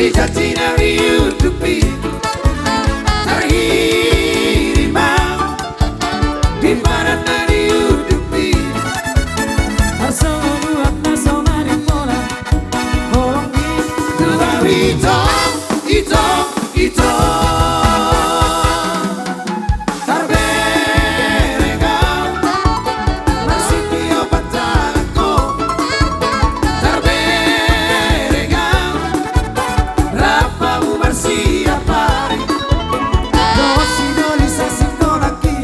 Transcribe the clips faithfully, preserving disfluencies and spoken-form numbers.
Jati na niudupi, tarhiri ma di padan na niudupi. Harsongon uap na so maripola, holong i tu hau ito, ito, ito. Tarbereng au, marsitio pantanganku. Tarbereng au, rap hamu marsiap ari. Dohot sidoli sasintongki,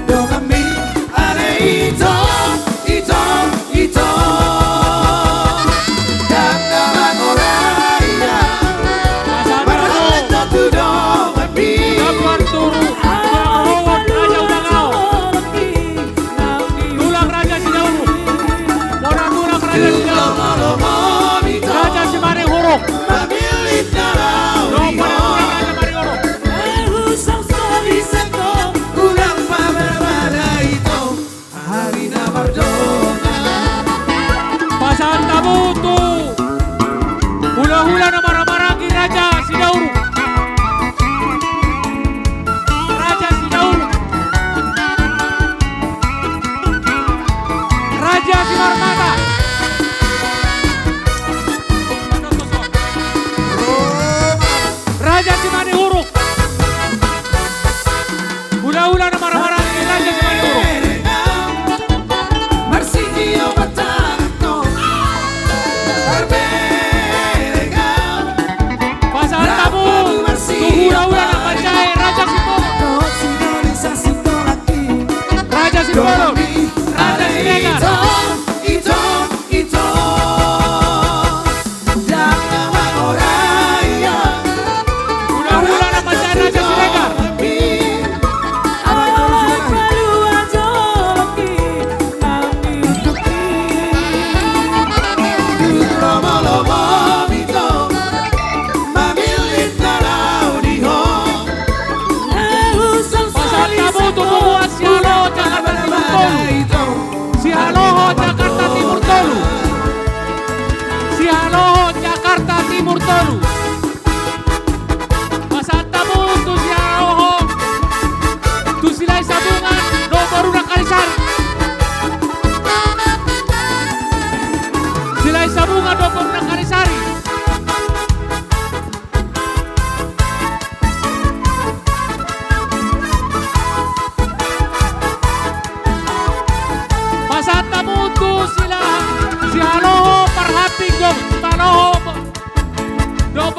donganmi ale ito, ito. Ito. Ndang na mangorai au. Marhalto tu donganmi. Raja Sidauruk. Tulang Raja Sidauruk. Bona tulang Raja Sidauruk. Raja Simanihuruk. Mamillit na laho di ho. Bona tulang Raja Simanihuruk. Ulang pamarbada ito. Ari na mardongan. Pasahat hamu tu hulahula na marhahamaranggi Raja Sidauruk. Raja Sidauruk. Raja Simarmata. Raja Simanihuruk. Hulahula na marhahamaranggi Raja Simanihuruk. Pasahat hamu tu hulahula na manjae Raja Simbolon. Raja Simbolon. Raja Siregar. Ito, ito, ito. Ndang na mangorai au. Hulahula na manjae Raja Siregar. Ai palua jolongki, mamillit na laho di ho. Pasahat hamu tu punguan Sihaloho Jakarta Timur tolu. Sihaloho Jakarta Timur tolu. Sihaloho Jakarta Timur tolu. Pasahat hamu tu Sihaloho, tu Silahisabungan dohot boruna Kalisari. Silahisabungan dohot boruna Kalisari. Pasahat hamu tu Sila, Sihaloho parhaping dohot Sihaloho dohot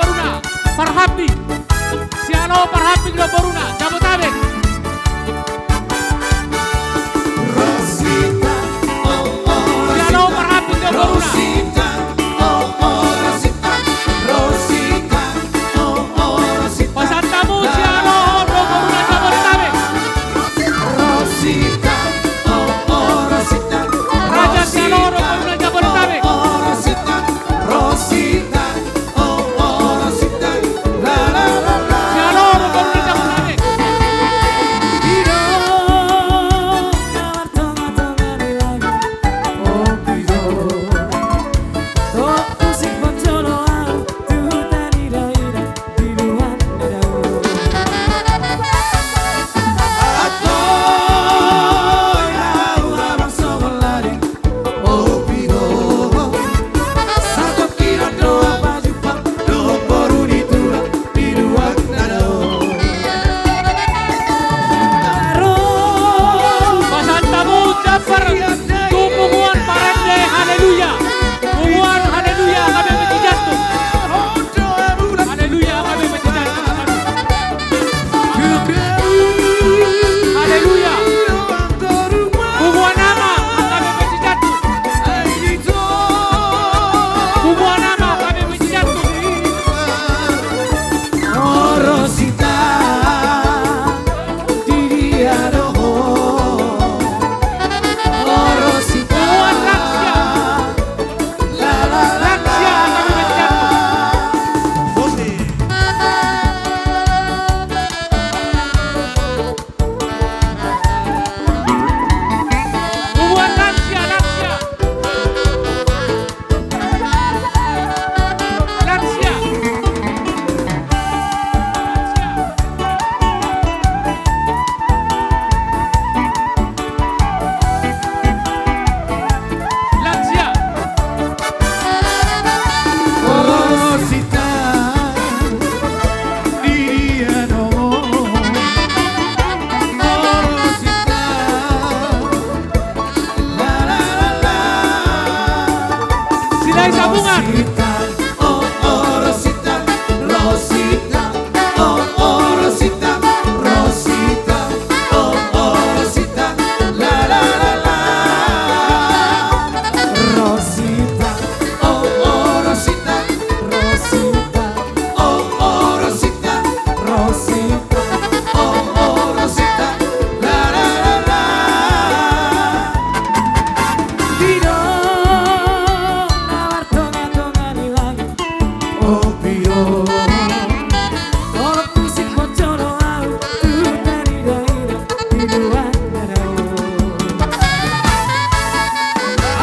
Tolong tusik bocor au tu na nidaida di luat na dao.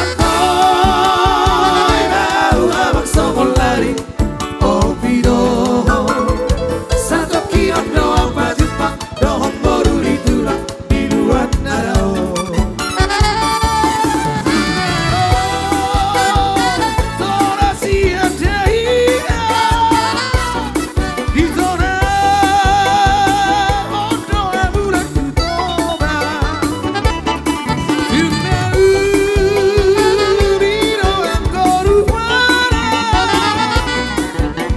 Antoi ma au abang songon lali opi do. Satongkin on do au pajumpang dohot boru ni tulang di luat na dao. Tona sian daida di tona on do au mulak tu Toba. Tung na uli do anggo rupana.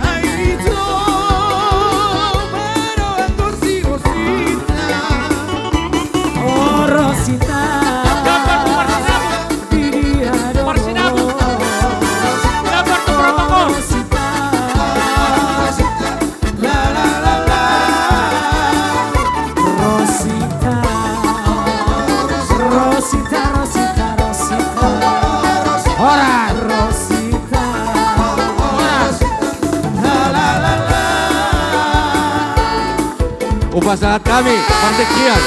Ai di Toba do anggo si Rosita. O Rosita. Gambar tu Marsinabung. Di dia do. Marsinabung. Gambar tu protokol. Rosita. La, la, la, la. Rosita. Rosita, Rosita, Rosita. Horas. Rosita. Horas. La, la, la, la. Hupasahat hami partingkian.